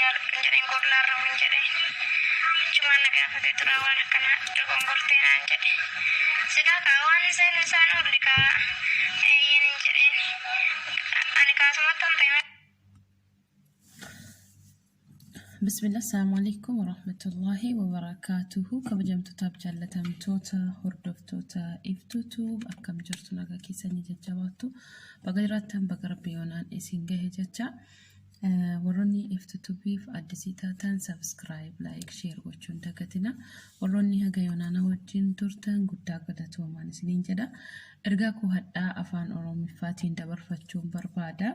jaaladhu hin jedheen gollaarra hin jedheen. Achumaan na gaafate duraa waan akkanaa dogongortee naan jedhe. Silaa kaa waan iseen isaan oolle kaa eeyyeen hin jedheen. Ani kaasumatti an ta'e Bismillah, assalamu alaikum warahmatullahi wabarakatuhu. Kabajamtootaaf jaallatamtoota hordoftoota iftuutu akkam jirtu nagaa keessanii jajjabaattu. Baga jiraattan baga rabbi yoonaan isin gahe jecha. Warroonni iftuutuubiif addisii taatan subscribe, like, share gochuun dagatina. Warroonni haga yoonaana wajjin turtan guddaa galatoomaan isiniin jedha. Ergaa koo hadhaa afaan Oromiffaatiin dabarfachuun barbaada.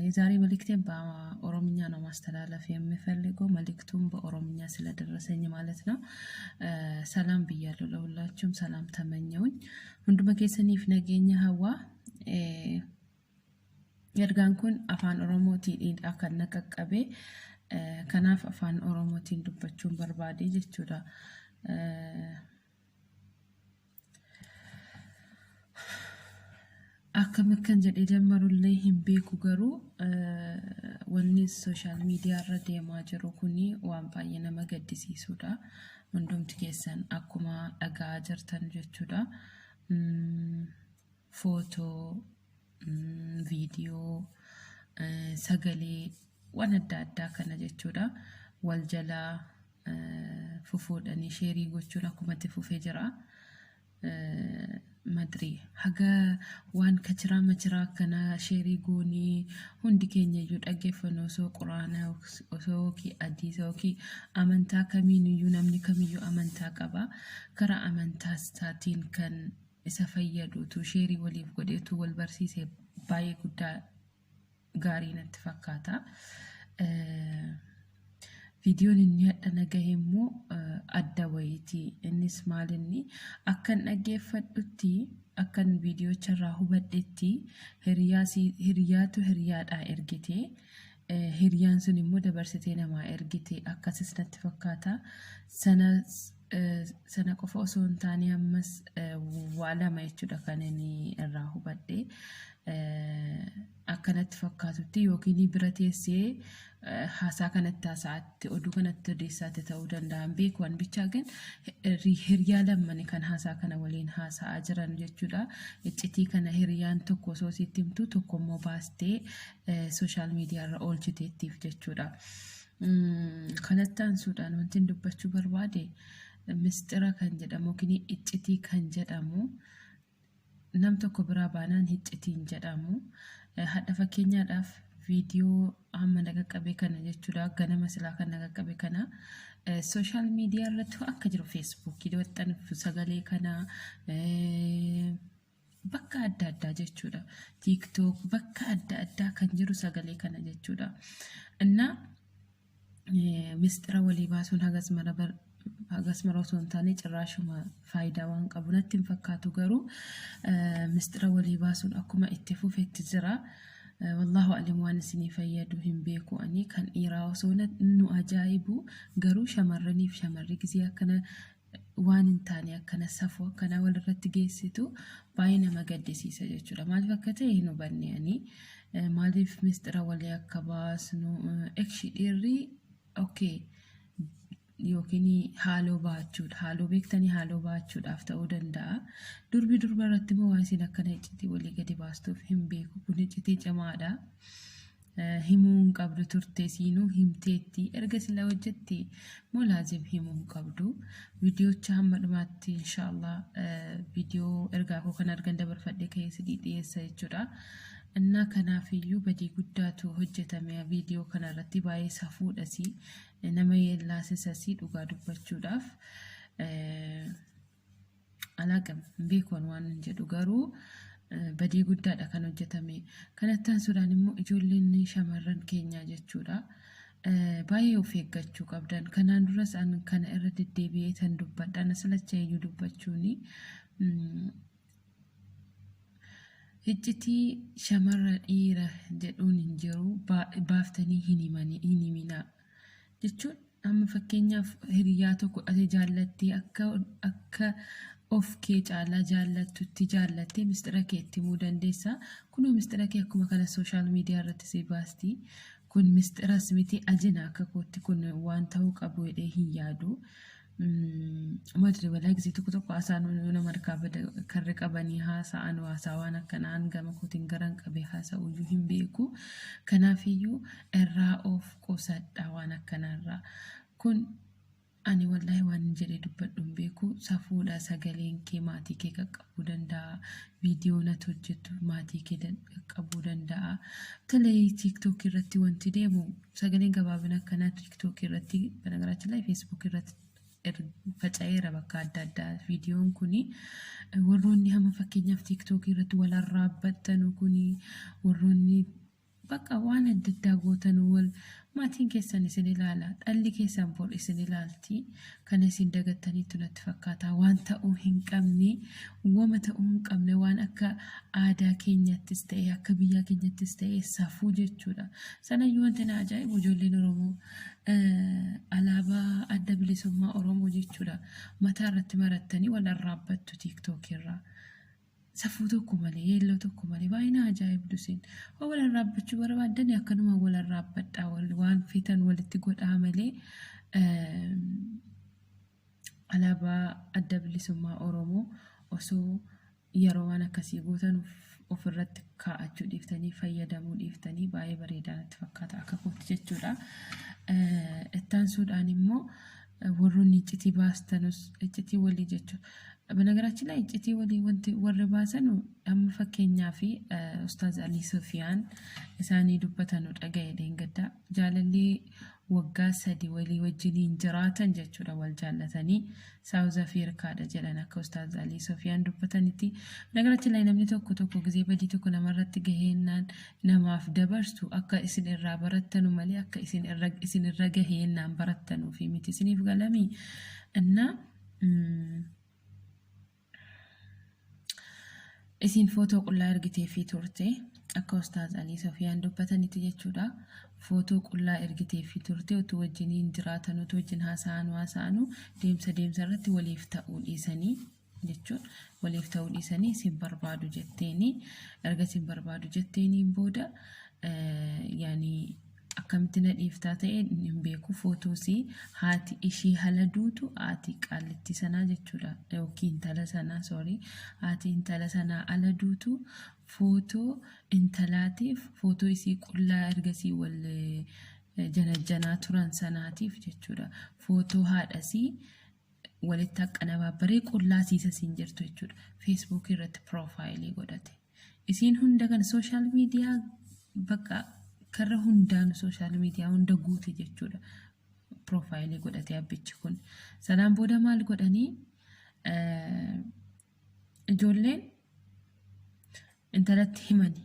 የዛሬ መልእክቴን በኦሮምኛ ነው ማስተላለፍ የምፈልገው። መልእክቱም በኦሮምኛ ስለደረሰኝ ማለት ነው። ሰላም ብያለሁ ለሁላችሁም፣ ሰላም ተመኘውኝ። Hunduma keessaniif nageenya hawwa. Ergaan kun afaan Oromootiin kan na qaqqabe. Kanaaf afaan Oromootiin dubbachuun barbaade jechuudha. Akkam akkan jedhee jammarullee hin beeku garuu wanni sooshaal miidiyaa irra deemaa jiru kuni waan baay'ee nama gaddisiisudha. Hundumti keessan akkuma dhaga'aa jirtan jechuudha. Footoo, viidiyoo, sagalee waan adda addaa kana jechuudha. Wal jalaa fufuudhanii sheerii gochuun akkuma itti fufee jira. Madrii haga waan kachiraa machiraa akkanaa sheerii goonii hundi keenya iyyuu dhaggeeffannu osoo quraana osoo yookiin hadiisa yookiin amantaa kamiin iyyuu namni kamiyyuu amantaa qaba. Karaa amantaa isaatiin kan isa fayyadutu sheerii waliif godheetu wal barsiise baay'ee guddaa gaarii natti fakkaata. Viidiyoon inni hadha nagahe immoo adda wayiiti. Innis maal inni akkan dhaggeeffadhutti akkan viidiyoocha irraa hubadhetti hiriyaatu hiriyaadhaa ergite. Hiriyaan sun immoo dabarsitee namaa ergite akkasis natti fakkaata. Sana qofa osoo hin taane ammas waa lama jechuudha kan inni irraa hubadhe. Akkanatti fakkaatutti yookiin bira teessee haasaa kanatti haasa'aatti oduu kanatti odeessaatti ta'uu danda'an beeku waan bichaa ግን hiriyaa lammani kan haasaa kana waliin haasa'aa jiran jechuudha. Iccitii kana hiriyaan tokko osoo sitti himtu tokko immoo baastee sooshaal miidiyaa irra oolchiteettiif jechuudha. Kanatti aansuudhaan wanti dubbachuu barbaade mistira kan jedhamu yookiin iccitii kan jedhamu nam tokko biraa baanaan iccitiin jedhamu. Hadha fakkeenyaadhaaf viidiyoo hamma na qaqqabe kana jechuudha. Ganama silaa kan na qaqqabe kana sooshaal miidiyaa irratti akka jiru feesbuukii maxxanfu sagalee kana bakka adda addaa jechuudha. TikTok bakka adda addaa kan jiru sagalee kana jechuudha. Innaa mistira walii baasuun hagas mara hagas mara osoo hin taane cirraashuma faayidaa waan qabu natti hin fakkaatu garuu mistira walii baasuun akkuma itti fufetti jira. Wallaahu alim waan isinii fayyadu hin beeku ani kan dhiiraa osoo nu ajaa'ibu garuu shamarraniif shamarri gizee akkana waan hin taane akkana safuu akkana walirratti geessitu baay'ee nama gaddisiisa jechuudha. Maaliif akka ta'e hin hubanne ani maaliif mistira walii akka baasnu ekshi dhiirri okay yookiin haaloo baachuudha. Haaloo beektanii haaloo baachuudhaaf ta'uu danda'a. Durbi durba irratti immoo waan isin akkana iccitii walii gadi baastuuf hin beeku. Kun iccitii cimaadha. Himuu hin qabdu turte siinuu himteetti. Erga sila hojjetti moo laazim himuu hin qabdu. Viidiyoocha hamma dhumaatti inshaallah viidiyoo ergaa koo kan argan dabarfadhee ka'ee sidii dhiyeessa jechuudha. Innaa kanaafiyyuu badii guddaatu hojjetame viidiyoo kanarratti baay'ee safuudhasi. Nama yeellaasisasii dhugaa dubbachuudhaaf alaaqam hin beeku waan hin jedhu garuu badii guddaadha kan hojjetame. Kanatti aansuudhaan immoo ijoolleen shamarran keenyaa jechuudha. Baay'ee of eeggachuu qabdan. Kanaan duras an kana irra deddeebi'ee tan dubbadha. Ana silacha iyyuu dubbachuuni. Iccitii shamarra dhiira jedhuun hin jiru baaftanii hin himinaa. Jechuun amma fakkeenyaaf hiriyaa tokko ati jaallattee akka akka of kee caalaa jaallattutti jaallattee mistira kee itti himuu dandeessa. Kunoo mistira kee akkuma kana sooshaal miidiyaa irratti si baasti. Kun misxiras miti ajina akka kootti kun waan ta'uu qabu jedhee hin yaadu. Madri walaa gisee tokko tokko haasaan nama harkaa bada karri qabanii haasa'an haasaa waan akkanaan gama kootiin garan qabee haasa'uyyuu hin beeku. Kanaafiyyuu irraa of qusadha waan akkanaarraa. Kun ani wallaahi waan hin jedhee dubbadhu hin beeku. Safuudha sagaleen kee maatii kee qaqqabuu danda'a. Viidiyoon ati hojjettu maatii kee qaqqabuu danda'a. Tolee TikTok irratti wanti deemu sagaleen gabaabina akkanaa TikTok irratti በነገራችን ላይ Facebook irratti faca'eera bakka adda addaa viidiyoon kuni warroonni hamma fakkeenyaaf TikTok irratti wal arraabbattanu kuni warroonni bakka waan adda addaa gootan wal maatiin keessan isin ilaala dhalli keessan bor isin ilaalti kana isin dagattaniitu natti fakkaata waan ta'uu hin qabne wama ta'uu hin qabne waan akka aadaa keenyattis ta'e akka biyya keenyattis ta'e safuu jechuudha. Sanayyuu wanti na ajaa'ibu ijoolleen Oromoo alaabaa adda bilisummaa Oromoo jechuudha mataa irratti marattanii wal arraabbattu TikTok irraa. Safuu tokko malee yeelloo tokko malee baay'ee na ajaa'ibdu isin. Waan wal arraabbachuu barbaaddan akkanuma wal arraabbadhaa waan feetan walitti godhaa malee alaabaa adda bilisummaa Oromoo osoo yeroo waan akkasii gootan ofirratti kaa'achuu dhiiftanii fayyadamuu dhiiftanii baay'ee bareedaa natti fakkaata akka kootti jechuudha. Ittaansuudhaan immoo warroonni iccitii baastanus iccitii walii jechuudha. በነገራችን ላይ iccitii walii wanti warri baasan amma fakkeenyaa fi Ustaaz Alii Sufiyaan isaanii dubbatanu dhaga'e dheengaddaa jaalalli waggaa 3 walii wajjiniin jiraatan jechuudha wal jaallatanii Saawuz Afrikaadha jedhan akka Ustaaz Alii Sufiyaan dubbatanitti. በነገራችን ላይ namni tokko tokko gisee badii tokko namarratti gaheennaan namaaf dabarsu akka isin irraa barattanu malee akka isin irra gaheennaan barattanuufi miti isiniif galamii እና Isiin footoo qullaa ergiteefii turte akka Ustaaz Alii Sofiyaan dubbatanitti jechuudha. Footoo qullaa ergiteefii turte utuu wajjiniin jiraatan utuu wajjin haasa'anu haasa'anu deemsa deemsa irratti waliif ta'uu dhiisanii jechuun waliif ta'uu dhiisanii isin barbaadu jetteeni erga isin barbaadu jetteeniin booda yaani akkamitti na dhiiftaa ta'e hin beeku footoosii haati ishii hala duutu haati qaallitti sanaa jechuudha yookiin intala sanaa sorry haati intala sanaa ala duutu footoo intalaatiif footoo isii qullaa ergasii wal janajjanaa turan sanaatiif jechuudha footoo haadhasii walitti aqqanabaabbaree qullaa siisa siin jirtu jechuudha Facebook irratti piroofaayilii godhate isiin hunda kan social media bakka karra hundaanu social media hunda guute jechuudha. Piroofaayilii godhate abbichi kun. Sanaan booda maal godhanii ijoolleen intalatti himani.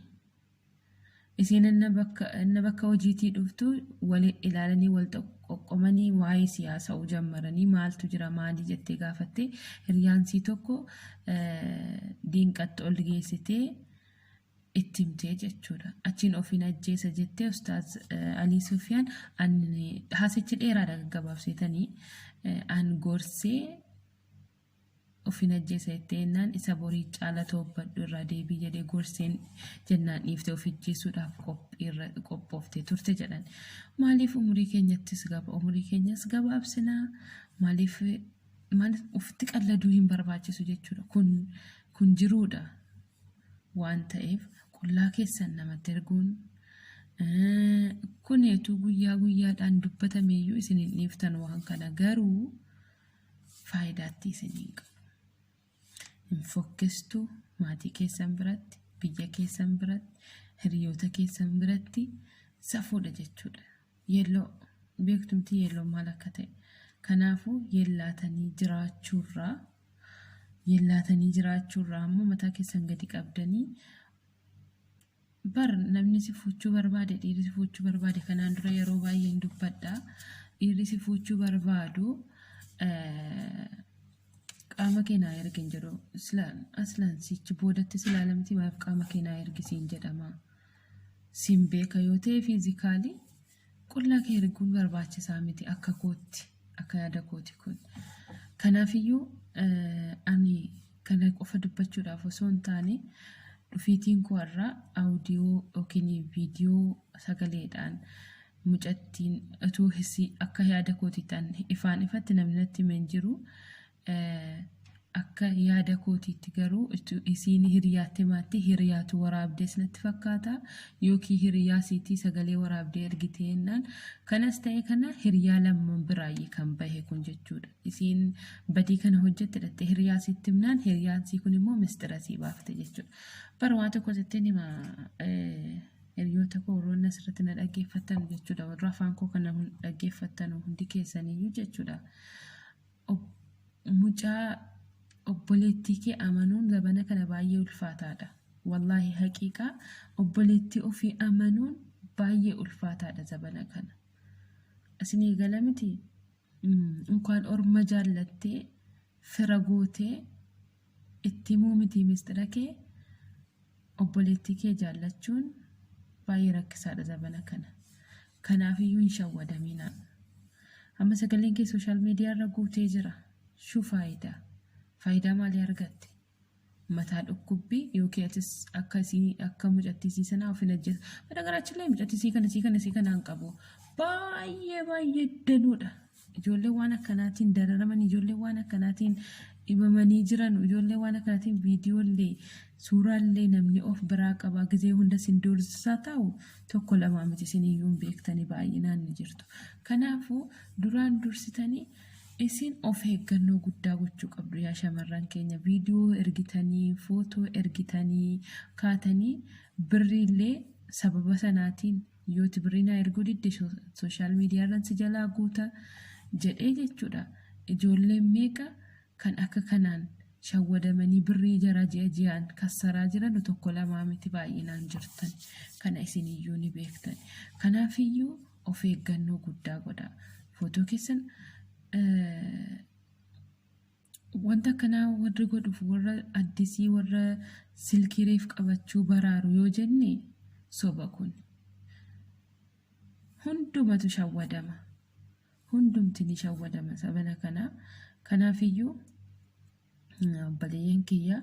Isiin inna bakka hojiitii dhuftu wal ilaalanii wal qoqqomanii waa'ee siyaasa'uu jammaranii maaltu jira maalii jettee gaafatte hiriyaansii tokko diinqatti ol geessitee itti himtee jechuudha. Achiin ofiin ajjeesa jettee Ustaaz Alii Sufiyaan haasichi dheeraadha gaggabaabseetanii an gorsee ofiin ajjeesa jettee jennaan isa borii caala toobbadhu irraa deebii jedhee gorseen jennaan dhiiftee of ajjeesuudhaaf qophooftee turte jedhan. Maaliif umurii keenyattis gaba umurii keenyas gabaabsinaa maaliif maaliif ofitti qalladuu hin barbaachisu jechuudha. Kun jiruudha. waan ta'eef qullaa keessan namatti erguun kun eetuu guyyaa guyyaadhaan dubbatameeyyuu isin hin dhiiftan waan kana garuu faayidaatti isin hin qabu. Hin fokkistu maatii keessan biratti, biyya keessan biratti, hiriyoota keessan biratti safuudha jechuudha. Yeelloo beektumti yeelloo maal akka ta'e. Kanaafuu yeellaatanii jiraachuurraa Yeellaatanii jiraachuurraa ammoo mataa keessan gadi qabdanii bar namni si fuuchuu barbaade dhiirri si fuuchuu barbaade kanaan dura yeroo baay'een dubbadha. Dhiirri si fuuchuu barbaadu qaama kee naa ergi hin jedhu. Aslaan sichi boodatti si ilaalamti maaf qaama kee naa ergi siin jedhama. Siin beeka yoo ta'e fiizikaalii qullaa kee erguun barbaachisaa miti akka kootti akka yaada kooti kun. Kanaafiyyuu ani kana qofa dubbachuudhaaf osoo hin taane dhufiitiin koo har'aa audiyoo yookiin viidiyoo sagaleedhaan Mucattiin utuu hisii akka yaada kootiitti ifaan ifatti namni natti hime hin jiru. Akka yaada kootiitti garuu isiin hiriyaatti himaatti hiriyaatu waraabdees natti fakkaata yookiin hiriyaa isiitii sagalee waraabdee ergitee jennaan kanas ta'e kana hiriyaa lamman biraayyee kan bahe kun jechuudha. Isiin badii kana hojjette dhattee hiriyaa isiitti himnaan hiriyaan isii kun immoo mistira isii baafte jechuudha. Bara waan tokko sittin hima hiriyoota koo warroonni asirratti na dhaggeeffattan jechuudha warra afaan koo kana dhaggeeffattan hundi keessaniyyuu jechuudha. Mucaa obboleettii kee amanuun zabana kana baay'ee ulfaataadha. Wallaahi haqiiqaa obboleettii ofii amanuun baay'ee ulfaataadha zabana kana. Isinii gala miti inkaan orma jaallattee fira gootee itti himuu miti mistira kee obboleettii kee jaallachuun baay'ee rakkisaadha zabana kana. Kanaafiyyuu hin shawwadaminaa. Amma sagaleen kee sooshaal miidiyaa irra guutee jira. Shuu faayidaa? Faayidaa maalii argatte? Mataa dhukkubbii yookiin atis akka isii akka mucattii isii sanaa of hin ajjeesu. Banagaraachilee mucattii isii kana isii kana isii kanaan qabu. Baay'ee baay'ee danuudha. Ijoolleen waan akkanaatiin dararaman, ijoolleen waan akkanaatiin dhibamanii jiran, ijoolleen waan akkanaatiin viidiyoollee suuraallee namni of biraa qaba. Gizee hunda isin doorsisaa taa'u tokko lamaa miti isin iyyuu hin beektanii baay'inaan ni jirtu. Kanaafuu duraan dursitanii isin of eeggannoo guddaa gochuu qabdu yaa shamarran keenya viidiyoo ergitanii footoo ergitanii kaatanii birriillee sababa sanaatiin Yooti birrii naa erguu didde sooshaal miidiyaa irran si jalaa guuta jedhee jechuudha. Ijoolleen meeqa kan akka kanaan shawwadamanii birrii jaraa ji'a ji'aan kassaraa jiranu tokko lamaa miti baay'inaan jirtan. Kana isiniyyuu ni beektan. Kanaafiyyuu of eeggannoo guddaa godhaa. Footoo keessan wanta akkanaa warri godhuuf warra addisii warra silkii reef qabachuu baraaru yoo jenne soba kun. Hundumatu shawwadama. Hundumti ni shawwadama sabana kana. Kanaafiyyuu obboleeyyan kiyya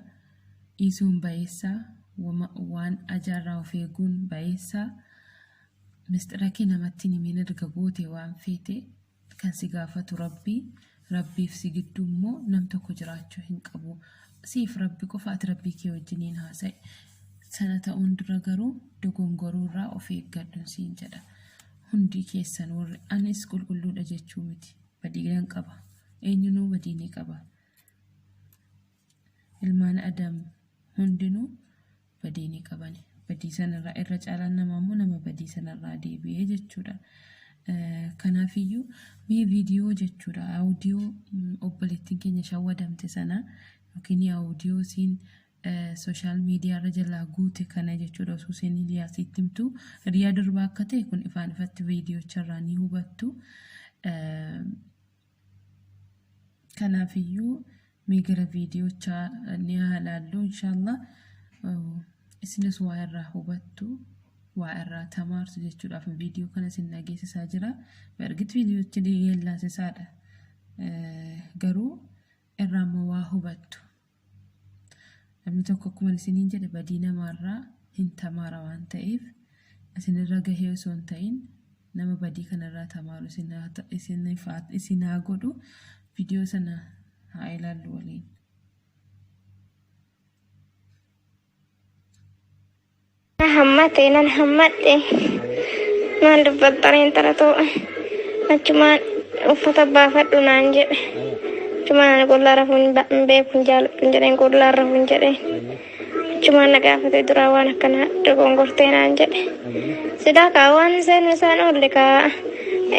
dhiisuun bayeessaa waan ajaarraa of eeguun bayeessaa misxira kee namatti hin himin erga goote waan feete Kan si gaafatu Rabbi, Rabbiif si gidduu immoo nam tokko jiraachuu hin qabu. Siif Rabbi qofa ati Rabbii kee wajjiniin haasa'i. Sana ta'uun dura garuu dogongoruu irraa of eeggadhun siin jedha. Hundi keessan warri anis qulqulluudha jechuu miti. Badii nan qaba. Eenyunuu badii ni qaba. Ilmaan Adam hundinuu badii ni qabani. Badii sanarraa irra caalaan namaa immoo nama badii sanarraa deebi'ee jechuudha. Kanaafiyyuu mee viidiyoo jechuudha audiyoo obboleettiin keenya shawwadamte sana yookiin audiyoo isiin sooshaal miidiyaa irra jalaa guute kana jechuudha osoo isheen hiriyaa isiitti himtu hiriyaa durbaa akka ta'e kun ifaan ifatti viidiyocharraa ni hubattu. Kanaafiyyuu mee gara viidiyochaa ni haa ilaallu inshaallah. Isinis waa irraa hubattu, waa irraa tamaartu jechuudhaaf viidiyoo kana isin dhageessisaa jira. Ergit viidiyochi yeellaasisaadha. Garuu irraa immoo waa hubattu. Namni tokko akkuma isiniin jedhe badii namaarraa hin tamaara waan ta'eef isinirra gahee osoo hin ta'in nama badii kanarraa tamaaru isin haa godhu viidiyoo sana haa ilaallu waliin. Na hammate nan hammadhe maal dubbattan intala too achumaan uffata baafadhu naan jedhe achumaan ani qullaa rafuu hin beeku hin jaaladhu hin jedheen qullaa rafu hin jedheen achumaan na gaafate duraa waan akkanaa dogongortee naan jedhe silaa kaa waan seenu isaan oolle kaa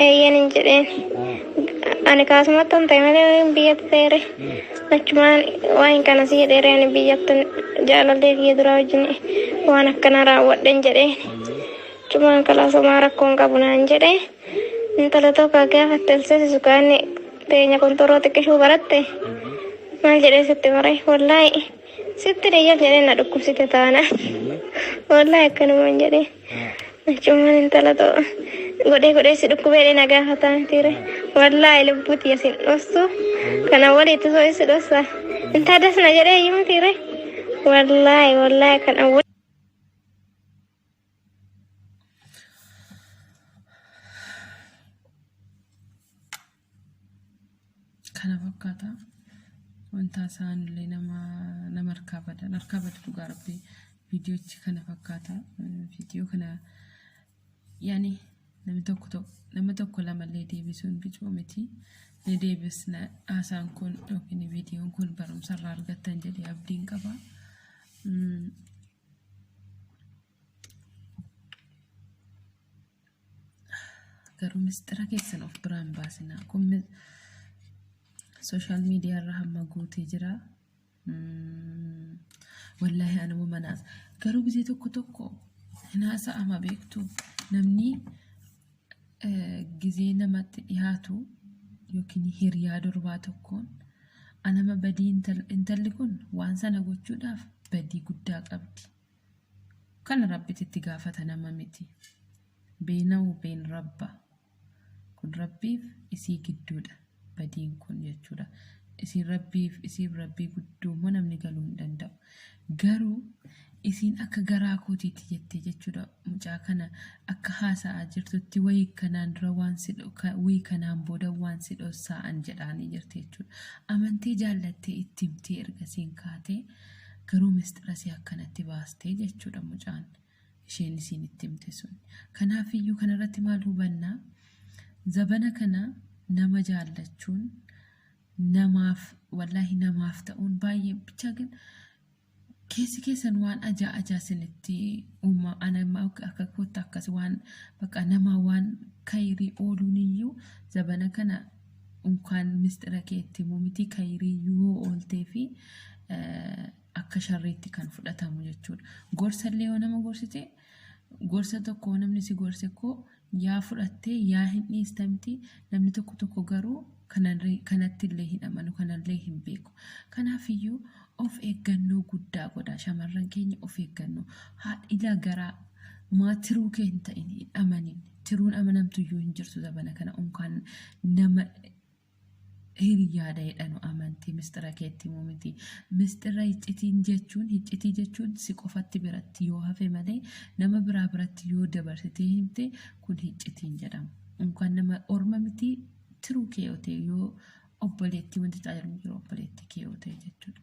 eeyyeen hin jedheen ani kaasumatti hin ta'e malee biyyatti ta'eere Achumaan waan kana si jedheere ani biyyatti jaalallee kiyya duraa wajjin waan akkanaa raawwadhen jedhee. Achumaan kalaasomaa rakkoon qabu naan jedhee. Intala tokko gaafa telseesisu kaanni teenya kontoroo xiqqishuu baratte maal jedhee sitti mare wallaahi sitti deeyyaf jedhee na dhukkubsite taana wallaahi akkanumaan jedhee. Achumaan intala too godhee godhee si dhukkubee na gaafataa mitiire. Wallaahi lubbuu tiyya sin dhossu. Kana walitti soo si dhossa. Intaa das na jedhee iyyuu mitiire. Wallaahi wallaahi kana walitti. fakkaata. Wanta isaan illee nama nama harkaa badan harkaa bada dhugaa rabbii viidiyoochi kana fakkaata. Viidiyoo kana yaani namni tokko tokko nama tokko lamallee deebisuun bicuu miti. Ni deebisna haasaan kun yookiin viidiyoon kun barumsa irraa argattan jedhee abdiin qaba. Garuu mistira keessan of biraa hin baasinaa. Kun sooshaal miidiyaa irra hamma guutee jira. Wallaahi anuma manaas. Garuu gisee tokko tokko hin haasa'ama beektu. Namni gizee namatti dhiyaatu yookiin hiriyaa durbaa tokkoon anama badii intalli kun waan sana gochuudhaaf badii guddaa qabdi. Kana Rabbitu itti gaafata nama miti. Beenahu been Rabba. Kun Rabbiif isii gidduudha badiin kun jechuudha. Isiin Rabbiif isiif Rabbii gudduu immoo namni galuu hin danda'u. Garuu isiin akka garaa kootiitti jettee jechuudha mucaa kana akka haasa'aa jirtutti wayii kanaan dura waan si wayii kanaan booda waan si dhossaa'an jedhaanii jirti jechuudha. Amantee jaallattee itti himtee ergasiin kaatee Garuu misxira isii akkanatti baastee jechuudha mucaan isheen isiin itti himte sun. Kanaafiyyuu kanarratti maal hubanna? Zabana kana nama jaallachuun namaaf wallaahi namaaf ta'uun baay'ee bichaa gin keessi keessan waan ajaa ajaa isinitti uuma ana akka kootti akkas waan bakka namaa waan kayrii ooluun iyyuu zabana kana unkaan misxira kee itti himuu miti kayrii yoo ooltee fi akka sharriitti kan fudhatamu jechuudha. Gorsa illee yoo nama gorsite gorsa tokko namni si gorse koo yaa fudhattee yaa hin dhiista miti namni tokko tokko garuu kanatti illee hin amanu kanallee hin beeku. Kanaafiyyuu of eeggannoo guddaa godha shamarran keenya of eeggannoo haadhila garaa maa tiruu kee hin ta'in hin amanin tiruun amanamtuyyuu hin jirtu zabana kana unkaan nama hiriyyaadha jedhanu amantii misxira keetti himuu miti. Misxira iccitiin jechuun iccitii jechuun si qofatti biratti yoo hafe malee nama biraa biratti yoo dabarsitee himte kun iccitiin jedhamu. Unkaan nama orma miti tiruu kee yoo ta'e yoo obboleettii wanti caalu jiru obboleettii kee yoo ta'e jechuudha.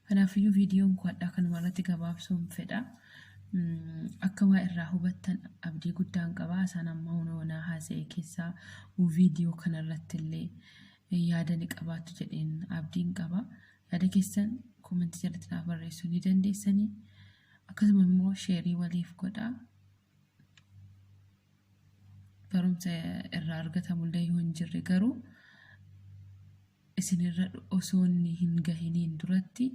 Kanaafiyyuu viidiyoon koo hadhaa kanuma irratti gabaabsuun fedha. Akka waa irraa hubattan abdii guddaan qaba. Isaan amma hunoo naa haasa'e keessaa viidiyoo kanarratti illee yaada ni qabaattu jedheen abdiin qaba. Yaada keessan koomentii jalatti naaf barreessuu ni dandeessanii. Akkasuma immoo sheerii waliif godhaa. Barumsa irraa argatamullee yoo hin jirre garuu isinirra osoo inni hin gahiniin duratti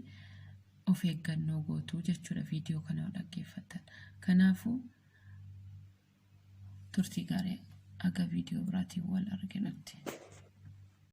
of eeggannoo gootu jechuudha viidiyoo kana yoo dhaggeeffattan. Kanaafuu turtii gaarii aga viidiyoo biraatiin wal arginutti.